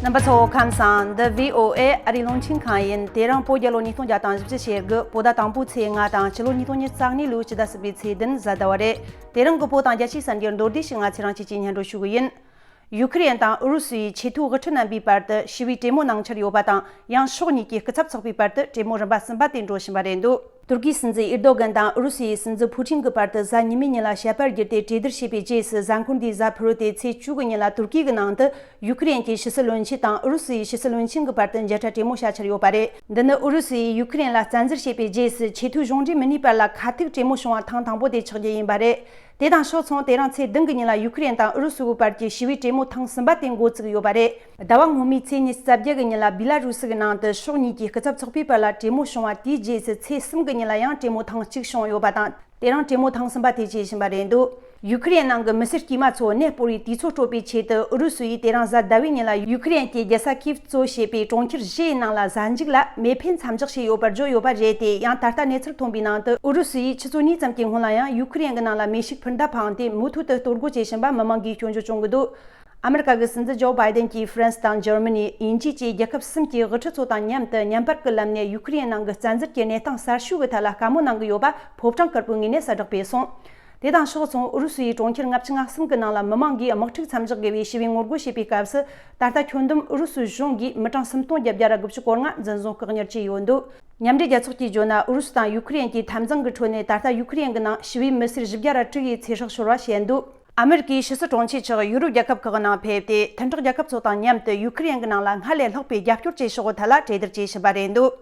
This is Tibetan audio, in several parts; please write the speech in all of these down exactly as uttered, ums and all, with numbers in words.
རྣམ་པ་ཚོ་ཁམས་བཟང་། འདི་བྷི་ཨོ་ཨེ་ཨ་རིའི་རླུང་འཕྲིན་ཁང་ཡིན། དེ་རིང་བོད་རྒྱལ་ལོ་ཉིས་སྟོང་བརྒྱ་དང་བཞི་བཅུ་ཞེ་དགུ་བོད་ཟླ་དང་པོའི་ཚེས་ལྔ་དང་ཕྱི་ལོ་ཉིས་སྟོང་ཉི་ཤུ་རྩ་གཉིས་ལོའི་ཕྱི་ཟླ་གསུམ་པའི་ཚེས་བདུན་གཟའ་ཟླ་བ་རེད། དེ་རིང་གི་བོད་དང་རྒྱལ་སྤྱིའི་གསར་འགྱུར་མདོར་བསྡུས་ཤིག་ང་ཚོས་རང་ཆས་ཀྱིས་སྙན་སྒྲོན་ཞུ་གི་ཡིན། ཡུ་ཁི་རེན་དང་ཨུ་རུ་སུའི་ཆེས་མཐོའི་དབུ་ཁྲིད་རྣམ་པའི་བར་དུ་ཞི་བའི་གྲོས་མོལ་གནང་འཆར་ཡོད་པ་དང་། ཡང་ཕྱོགས་གཉིས་ཀྱི་སྐུ་ཚབ་ཚོགས་པའི་བར་དུ་གྲོས་མོལ་རིམ་པ་གསུམ་པ་དེ་འགྲོ་བཞིན་པ་རེད་འདུག་ཏུར་ཀིའི་སྲིད་འཛིན་ཨེར་དོ་གན་དང་ཨུ་རུ་སུའི་སྲིད་འཛིན་ཕུ་ཀྲིན་གྱི་བར་དུ་གཟའ་ཉི་མའི་ཉིན་ལ་བཤད་པར་བསྒྱུར་ཏེ་གྲོས་བསྡུར་བྱས་པའི་རྗེས་སུ། གཟའ་འཁོར་འདིའི་གཟའ་ཕུར་བུ་སྟེ་ཚེས་བཅུ་གི་ཉིན་ལ་ཏུར་ཀི་གི་ནང་དུ་ཡུ་ཁི་རེན་གྱི་ཕྱི་སྲིད་བློན་ཆེན་དང་ཨུ་རུ་སུའི་ཕྱི་སྲིད་བློན་ཆེན་གྱི་བར་དུ་མཇལ་འཕྲད་གྲོས་མོལ་བྱ་འཆར་ཡོད་པ་རེད། འདི་ནི་ཨུ་རུ་སུ་ཡིས་ཡུ་ཁི་རེན་ལ་བཙན་འཛུལ་བྱས་པའི་རྗེས་སུ་ཆེས་མཐོའི་གཞུང་འབྲེལ་མི་སྣའི་བར་ལ་ཁ་ཐུག་གྲོས་མོལ་བྱུང་བ་ཐེངས་དང་པོ་དེ་ཆགས་རྒྱུ་ཡིན་པ་རེད། དེ་དང་ཕྱོགས་མཚུངས། དེ་རིང་ཚེས་བདུན་གྱི་ཉིན་ལ་ཡུ་ཁི་རེན་དང་ཨུ་རུ་སུའི་བར་གྱི་ཞི་བའི་གྲོས་མོལ་ཐེངས་གསུམ་པ་དེ་འགོ་བཙུགས་ཡོད་པ་རེད། ཟླ་བ་སྔོན་མའི་ཚེས་ཉི་ཤུ་རྩ་བརྒྱད་གི་ཉིན་ལ་བི་ལ་རུ་སི་གི་ནང་དུ་ཕྱོགས་གཉིས་ཀྱི་སྐུ་ཚབ་ཚོགས་པའི་བར་ལ་གྲོས་མོལ་བྱུང་བ་དེའི་རྗེས་སུ་ཚེས་གསུམ་གྱི་ཉིན་ལ་ཡང་གྲོས་མོལ་ཐེངས་གཅིག་བྱུང་ཡོད་པ་དང་། དེ་རིང་གྲོས་མོལ་ཐེངས་གསུམ་པ་དེ་བྱེད་བཞིན་པ་རེད་འདུག་ཡུ་ཁི་རེན་ནང་གི་མི་སེར་དཀྱུས་མ་ཚོ་གནས་སྤོར་བའི་དུས་ཚོད་སྤྲོད་པའི་ཆེད་དུ། ཨུ་རུ་སུ་ཡིས་དེ་རིང་གཟའ་ཟླ་བའི་ཉིན་ལ་ཡུ་ཁི་རེན་གྱི་རྒྱལ་ས་ཁིབ་གཙོ་བྱས་པའི་གྲོང་ཁྱེར་བཞིའི་ནང་ལ་གཟའ་མཇུག་ལ་མེ་འཕེན་མཚམས་འཇོག་བྱས་ཡོད་པར་བརྗོད་ཡོད་པ་རེད་དེ། ཡང་ད་ལྟ་གནས་ཚུལ་ཐོན་པའི་ནང་དུ། ཨུ་རུ་སུ་ཡིས་ཆུ་ཚོད་གཉིས་ཙམ་གྱི་སྔོན་ལ་ཡང་ཡུ་ཁི་རེན་གྱི་ནང་ལ་མེ་ཤུགས་འཕུར་མདའ་འཕངས་ཏེ་མུ་མཐུད་དུ་གཏོར་རྒོལ་བྱེད་བཞིན་པ་མི་མང་གིས་སྐྱོན་བརྗོད་བྱུང་གི་འདུག་ཨ་མི་རི་ཀ་གི་སྲིད་འཛིན་ཇོ་བྷའི་ཏན་གྱིས་ཧྥ་རན་སི་དང་འཇར་མ་ནི། དབྱིན་ཇི་བཅས་རྒྱལ་ཁབ་གསུམ་གྱི་དབུ་ཁྲིད་ཚོ་དང་མཉམ་དུ་བརྙན་པར་གྱི་ལམ་ནས་ཡུ་ཁི་རེན་ནང་གི་བཙན་འཛུལ་གྱི་གནས་སྟངས་གསར་ཤོས་ཀྱི་ཐད་ལ་བཀའ་མོལ་གནང་གི་ཡོད་པ་ཕོ་བྲང་དཀར་པོའི་ངོས་ནས་གསལ་བསྒྲགས་སྤེལ་སོང་། དེ་དང་ཕྱོགས་མཚུངས། ཨུ་རུ་སུ་ཡིས་གྲོང་ཁྱེར་ལྔ་བཅུ་ང་གསུམ་གྱི་ནང་ལ་མི་མང་གིས་དམག་འཁྲུག་མཚམས་འཇོག་དགོས་པའི་ཞི་བའི་ངོ་རྒོལ་བྱེད་པའི་སྐབས་སུ། ད་ལྟ་ཁྱོན་བསྡོམས་ཨུ་རུ་སུའི་གཞུང་གིས་མི་གྲངས་སུམ་སྟོང་བརྒྱད་བརྒྱ་ར་དགུ་བཅུ་གོ་ལྔ་འཛིན་བཟུང་བཀག་ཉར་བྱས་ཡོད་འདུག་མཉམ་འབྲེལ་རྒྱལ་ཚོགས་ཀྱིས་བརྗོད་ན། ཨུ་རུ་སུ་དང་ཡུ་ཁི་རེན་གྱི་འཐབ་འཛིང་གི་ཁྲོད་ནས་ད་ལྟ་ཡུ་ཁི་རེན་གྱི་ནང་ཞི་བའི་མི་སེར་བཞི་བརྒྱ་ར་དྲུག་ཡི་ཚེ་སྲོག་ཤོར་བ་བཤད་འདུག་ཨ་མི་རི་ཀའི་ཕྱི་སྲིད་དྲུང་ཆེ་མཆོག་ཡུ་རོབ་རྒྱལ་ཁབ་ཁག་ནང་ཕེབས་ཏེ། མཐུན་གྲོགས་རྒྱལ་ཁབ་ཚོ་དང་མཉམ་དུ་ཡུ་ཁི་རེན་གྱི་ནང་ལ་སྔར་ལས་ལྷག་པའི་རྒྱབ་སྐྱོར་བྱེད་ཕྱོགས་ཐད་ལ་གྲོས་བསྡུར་བྱེད་བཞིན་པ་རེད་འདུག་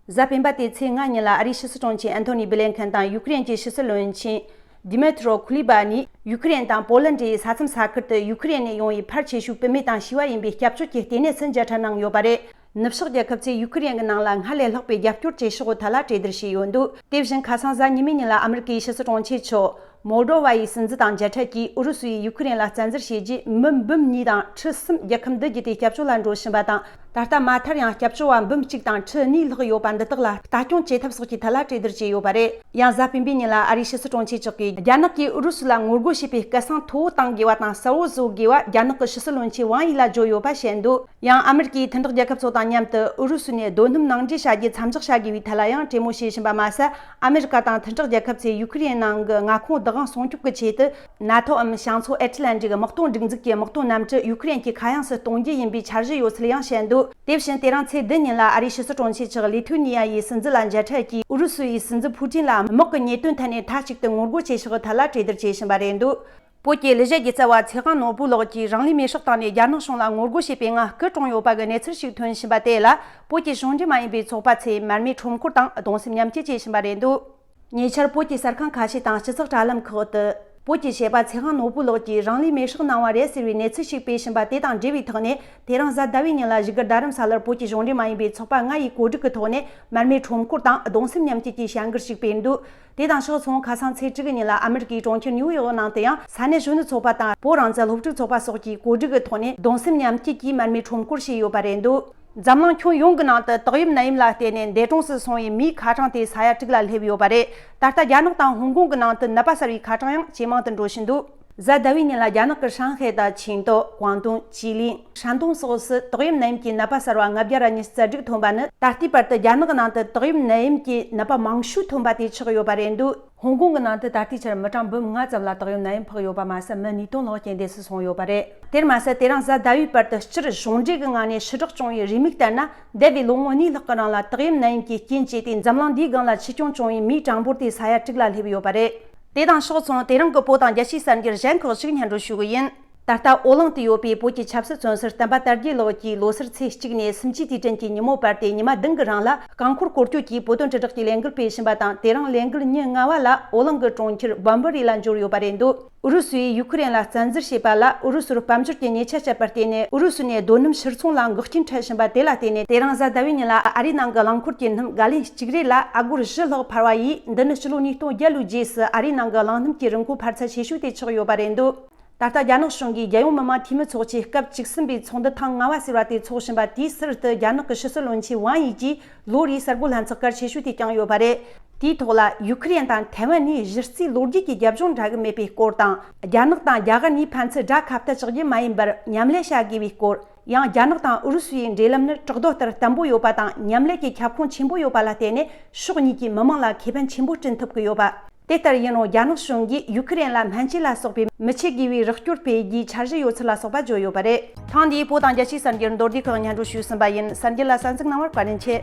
གཟའ་སྤེན་པ་སྟེ་ཚེས་ལྔ་ཉིན་ལ་ཨ་རིའི་ཕྱི་སྲིད་དྲུང་ཆེ་ཨན་ཐོ་ནི་བྷི་ལན་ཁན་དང་ཡུ་ཁི་རེན་གྱི་ཕྱི་སྲིད་བློན་ཆེན་དི་མེ་ཏྲོ་ཁུ་ལི་བྷ་ནི། ཡུ་ཁི་རེན་དང་པོ་ལན་ཌི་ཡི་ས་མཚམས་ས་ཁུལ་དུ་ཡུ་ཁི་རེན་ནས་ཡོང་བའི་ཕལ་ཆེ་ཤོས་བུད་མེད་དང་བྱིས་པ་ཡིན་པའི་སྐྱབས་བཅོལ་གྱི་ལྟེ་གནས་སུ་མཇལ་འཕྲད་གནང་ཡོད་པ་རེད། ནུབ་ཕྱོགས་རྒྱལ་ཁབ་ཚོས་ཡུ་ཁི་རེན་གྱི་ནང་ལ་སྔར་ལས་ལྷག་པའི་རྒྱབ་སྐྱོར་བྱེད་ཕྱོགས་ཐད་ལ་གྲོས་བསྡུར་བྱས་ཡོད་འདུག་དེ་བཞིན་ཁ་སང་གཟའ་ཉི་མའི་ཉིན་ལ་ཨ་མི་རི་ཀའི་ཕྱི་སྲིད་དྲུང་ཆེ་མཆོག་མོལ་ཌོ་ཝ་ཡི་སྲིད་འཛིན་དང་མཇལ་འཕྲད་ཀྱིས། ཨུ་རུ་སུ་ཡིས་ཡུ་ཁི་རེན་ལ་བཙན་འཛུལ་བྱས་རྗེས། མི་འབུམ་གཉིས་དང་ཁྲི་གསུམ་རྒྱལ་ཁབ་འདི་བརྒྱུད་དེ་སྐྱབས་བཅོལ་ལ་འགྲོ་བཞིན་པ་དང་། ད་ལྟ་མ་མཐར་ཡང་སྐྱབས་བཅོལ་བ་འབུམ་གཅིག་དང་ཁྲི་གཉིས་ལྷག་ཡོད་པ་འདི་དག་ལ་ལྟ་སྐྱོང་བྱེད་ཐབས་སོགས་ཀྱི་ཐད་ལ་གྲོས་བསྡུར་བྱས་ཡོད་པ་རེད། ཡང་གཟའ་སྤེན་པའི་ཉིན་ལ་ཨ་རིའི་ཕྱི་སྲིད་དྲུང་ཆེ་མཆོག་གིས། རྒྱ་ནག་གིས་ཨུ་རུ་སུ་ལ་ངོ་རྒོལ་བྱེད་པའི་སྐད་གསང་མཐོ་བོ་གཏང་དགོས་པ་དང་གསལ་བོ་བཟོ་དགོས་པ་རྒྱ་ནག་གི་ཕྱི་སྲིད་བློན་ཆེན་ཝང་ཡི་ལ་བརྗོད་ཡོད་པ་བཤད་འདུག་ཡང་ཨ་མི་རི་ཀའི་མཐུན་གྲོགས་རྒྱལ་ཁབ་ཚོ་དང་མཉམ་དུ་ཨུ་རུ་སུ་ནས་རྡོ་སྣུམ་ནང་འདྲེན་བྱ་རྒྱུ་མཚམས་འཇོག་བྱ་དགོས་པའི་ཐད་ལ་ཡང་གྲོས་མོལ་བྱེད་བཞིན་པ་མ་ཟད། ཨ་མི་རི་ཀ་དང་མཐུན་གྲོགས་རྒྱལ་ཁབ་ཚོས་ཡུ་ཁི་རེན་ནང་གི་མངའ་ཁོངས་བདག་དབང་སྲུང་སྐྱོབ་ཀྱི་ཆེད་དུ། ནཱ་ཐོའམ་བྱང་མཚོ་ཨེ་ཊི་ལན་ཏིག་དམག་དོན་སྒྲིག་འཛུགས་ཀྱི་དམག་དོན་གནམ་གྲུ་ཡུ་ཁི་རེན་གྱི་མཁའ་དབྱིངས་སུ་གཏོང་རྒྱུ་ཡིན་པའི་འཆར་གཞི་ཡོད་ཚུལ་ཡང་བཤད་འདུག་དེ་བཞིན་དེ་རིང་ཚེས་བདུན་ཉིན་ལ་ཨ་རིའི་ཕྱི་སྲིད་དྲུང་ཆེ་མཆོག་ལི་ཐུ་ནི་ཡ་ཡི་སྲིད་འཛིན་ལ་མཇལ་འཕྲད་ཀྱིས། ཨུ་རུ་སུ་ཡི་སྲིད་འཛིན་ཕུ་ཏིན་ལ་དམག་གི་ཉེས་དོན་ཐད་ནས་མཐའ་གཅིག་ཏུ་ངོ་རྒོལ་བྱེད་ཕྱོགས་ཐད་ལ་གྲོས་བསྡུར་བྱེད་བཞིན་པ་རེད་འདུག་བོད་ཀྱི་ལས་བྱེད་སྒྱུ་རྩལ་བ་ཚེ་དབང་ནོར་བུའི་ལགས་ཀྱིས་རང་ལུས་མེར་སྲེག་བཏང་ནས་རྒྱ་ནག་གཞུང་ལ་ངོ་རྒོལ་བྱས་པའི་ངང་སྐུ་གྲོངས་ཡོད་པ་གི་གནས་ཚུལ་ཞིག་ཐོན་བཞིན་པ་དེ་ལ། བོད་ཀྱི་གཞུང་འབྲེལ་མ་ཡིན་པའི་ཚོགས་པ་ཚོས་མར་མེ་ཁྲོམ་སྐོར་དང་གདུང་སེམས་མཉམ་སྐྱེད་བྱེད་བཞིན་པ་རེད་འདུག་ཉེ་ཆར་བོད་ཀྱི་གསར་ཁང་ཁ་ཤས་དང་སྤྱི་ཚོགས་དྲ་ལམ་ཁག་ཏུ། བོད་ཀྱི་གཞས་པ་ཚེ་དབང་ནོར་བུ་ལགས་ཀྱིས་རང་ལུས་མེར་སྲེག་གནང་བ་རེད་ཟེར་བའི་གནས་ཚུལ་ཞིག་སྤེལ་བཞིན་པ་དེ་དང་འབྲེལ་བའི་ཐོག་ནས། དེ་རིང་གཟའ་ཟླ་བའི་ཉིན་ལ་བཞུགས་སྒར་རྡ་རམ་ས་ལར་བོད་ཀྱི་གཞུང་འབྲེལ་མ་ཡིན་པའི་ཚོགས་པ་ལྔ་ཡི་གོ་སྒྲིག་གི་ཐོག་ནས་མར་མེ་ཁྲོམ་སྐོར་དང་གདུང་སེམས་མཉམ་སྐྱེད་ཀྱི་བྱ་འགུལ་ཞིག་སྤེལ་འདུག་དེ་དང་ཕྱོགས་མཚུངས། ཁ་སང་ཚེས་དྲུག་གི་ཉིན་ལ་ཨ་མི་རི་ཀའི་གྲོང་ཁྱེར་ནིའུ་ཡོག་ནང་དུ་ཡང་ས་གནས་གཞོན་ནུ་ཚོགས་པ་དང་བོད་རང་བཙན་སློབ་ཕྲུག་ཚོགས་པ་སོགས་ཀྱིས་གོ་སྒྲིག་གི་ཐོག་ནས་གདུང་སེམས་མཉམ་སྐྱེད་ཀྱིས་མར་མེ་ཁྲོམ་སྐོར་བྱས་ཡོད་པ་རེད་འདུག་འཛམ་གླིང་ཁྱོན་ཡོངས་ཀྱི་ནང་དུ་ཏོག་དབྱིབས་ནད་ཡམས་ལ་བརྟེན་ནས་འདས་གྲོངས་སུ་སོང་བའི་མིའི་ཁ་གྲངས་དེ་ས་ཡ་དྲུག་ལ་སླེབས་ཡོད་པ་རེད། ད་ལྟ་རྒྱ་ནག་དང་ཧོང་ཀོང་གི་ནང་དུ་ནད་པ་གསར་བའི་ཁ་གྲངས་ཡང་ཇེ་མང་དུ་འགྲོ་བཞིན་འདུག་གཟའ་ཟླ་བའི་ཉིན་ལ་རྒྱ་ནག་གི་ཧྲང་ཧའེ་དང་ཆིང་ཏོ། ཀོང་ཏུང་། ཅི་ལིན། ཧྲན་ཏུང་སོགས་སུ་ཏོག་དབྱིབས་ནད་ཡམས་ཀྱི་ནད་པ་གསར་བ་ལྔ་བརྒྱ་ར་ཉི་ཤུ་རྩ་དྲུག་ཐོན་པ་ནི། ད་ལྟའི་བར་དུ་རྒྱ་ནག་ནང་དུ་ཏོག་དབྱིབས་ནད་ཡམས་ཀྱི་ནད་པ་མང་ཤོས་ཐོན་པ་དེ་ཆགས་ཡོད་པ་རེད་འདུག་ཧོང་ཀོང་གི་ནང་དུ་ད་ལྟའི་ཆར་མི་གྲངས་འབུམ་ལྔ་ཙམ་ལ་ཏོག་དབྱིབས་ནད་ཡམས་ཕོག་ཡོད་པ་མ་ཟད། མི་ཉིས་སྟོང་ལྷག་རྐྱེན་འདས་སུ་སོང་ཡོད་པ་རེད། དེར་མ་ཟད། དེ་རིང་གཟའ་ཟླ་བའི་བར་དུ་སྤྱིར་གཞུང་འབྲེལ་གྱི་ངང་ནས་ཕྱིར་བསྒྲགས་བྱུང་བའི་རེའུ་མིག་ལྟར་ན། འདས་པའི་ལོ་ངོ་གཉིས་ལྷག་གི་རིང་ལ་ཏོག་དབྱིབས་ནད་ཡམས་ཀྱི་རྐྱེན་བྱས་ཏེ་འཛམ་གླིང་འདིའི་སྒང་ལ་འཆི་སྐྱོན་བྱུང་བའི་མིའི་གྲངས་འབོར་དེ་ས་ཡ་དྲུག་ལ་སླེབས་ཡོད་པ་རེད། དེ་དང་ཕྱོགས་མཚུངས། དེ་རིང་གི་བོད་དང་རྒྱལ་སྤྱིའི་གསར་འགྱུར་གཞན་ཁག་ཅིག་སྙན་སྒྲོན་ཞུ་གི་ཡིན། ད་ལྟ་ཨོ་གླིང་དུ་ཡོད་པའི་བོད་ཀྱི་ཆབ་སྲིད་བཙོན་ཟུར་བསྟན་པ་དར་རྒྱས་ལགས་ཀྱིས་ལོ་སར་ཚེས་གཅིག་ནས་སུམ་ཅུའི་དུས་དྲན་གྱི་ཉིན་མོ་བར་དུ་ཉི་མ་བདུན་གྱི་རིང་ལ་རྐང་འཁོར་སྐོར་སྐྱོད་ཀྱིས་བོད་དོན་དྲིལ་བསྒྲགས་ཀྱི་ལས་འགུལ་སྤེལ་བཞིན་པ་དང་། དེ་རིང་ལས་འགུལ་ཉིན་ལྔ་བ་ལ་ཨོ་གླིང་གི་གྲོང་ཁྱེར་བོན་པོ་རི་ལ་འབྱོར་ཡོད་པ་རེད་འདུག་ཨུ་རུ་སུས་ཡུ་ཁུ་རེན་ལ་བཙན་འཛུལ་བྱས་པ་ལ་ཨུ་རུ་སུར་དཔལ་འབྱོར་གྱི་ཉེས་ཆད་བཅད་པར་བརྟེན་ནས། ཨུ་རུ་སུ་ནས་རྡོ་སྣུམ་ཕྱིར་ཚོང་ལ་འགོག་རྐྱེན་འཕྲད་བཞིན་པ་དེ་ལ་བརྟེན་ནས། དེ་རིང་གཟའ་ཟླ་བའི་ཉིན་ལ་ཨ་རིའི་ནང་གི་རླངས་འཁོར་གྱི་སྣུམ་ག་ལན་གཅིག་རེ་ལ་ཨ་སྒོར་བཞི་ལྷག་འཕར་བ་ཡིས། འདི་ནི་ཕྱི་ལོ་ཉིས་སྟོང་བརྒྱད་ལོའི་རྗེས་སུ་ཨ་རིའི་ནང་གི་རླངས་སྣུམ་གྱི་རིན་གོང་འཕར་ཚད་ཆེ་ཤོས་དེ་ཆགས་ཡོད་པ་རེད་འདུག་ད་ལྟ་རྒྱ་ནག་གཞུང་གིས་རྒྱལ་ཡོངས་མི་དམངས་འཐུས་མི་ཚོགས་ཆེན་སྐབས་བཅུ་གསུམ་པའི་ཚོགས་འདུ་ཐེངས་ལྔ་བ་ཟེར་བ་དེ་འཚོགས་བཞིན་པ་དེའི་ཟུར་དུ། རྒྱ་ནག་གི་ཕྱི་སྲིད་བློན་ཆེན་ཝང་ཡི་ཀྱིས་ལོ་རེའི་གསར་འགོད་ལྷན་ཚོགས་སྐར་ཆེ་ཤོས་དེ་བསྐྱངས་ཡོད་པ་རེད། དེའི་ཐོག་ལ། ཡུ་ཁུ་རེན་དང་ཐའེ་ཝན་གཉིས་གཞི་རྩའི་ལོ་རྒྱུས་ཀྱི་རྒྱབ་ལྗོངས་འདྲ་གི་མེད་པའི་སྐོར་དང་། རྒྱ་ནག་དང་རྒྱ་གར་གཉིས་ཕན་ཚུན་དགྲ་ཁ་གཏད་གཅོག་རྒྱུ་མ་ཡིན་པར་མཉམ་ལས་བྱ་དགོས་པའི་སྐོར། ཡང་རྒྱ་ནག་དང་ཨུ་རུ་སུའི་འབྲེལ་ལམ་ནི་བྲག་རྡོ་ལྟར་བརྟན་པོ་ཡོད་པ་དང་མཉམ་ལས་ཀྱི་ཁྱབ་ཁོངས་ཆེན་པོ་ཡོད་པ་ལ་བརྟེན་ནས་ཕྱོགས་གཉིས་ཀྱི་མི་དམངས་ལ་ཁེ་ཕན་ཆེན་པོ་བསྐྲུན་ཐུབ་ཀྱི་ཡོད་པ། དེ་ལྟར་ཡིན་རུང་རྒྱ་ནག་གཞུང་གིས་ཡུ་ཁུ་རེན་ལ་སྨན་བཅོས་ལ་སོགས་པའི་མི་ཆེད་དགོས་པའི་རོགས་སྐྱོར་སྤེལ་རྒྱུའི་འཆར་གཞི་ཡོད་ཚུལ་ལ་སོགས་པ་བརྗོད་ཡོད་པ་རེད། ཐེངས་འདིའི་བོད་དང་རྒྱལ་སྤྱིའི་གསར་འགྱུར་མདོར་བསྡུས་ཁག་སྙན་སྒྲོན་ཞུས་ཟིན་པ་ཡིན། གསར་འགྱུར་ལ་གསན་གཟིགས་གནང་བར་བཀའ་དྲིན་ཆེ།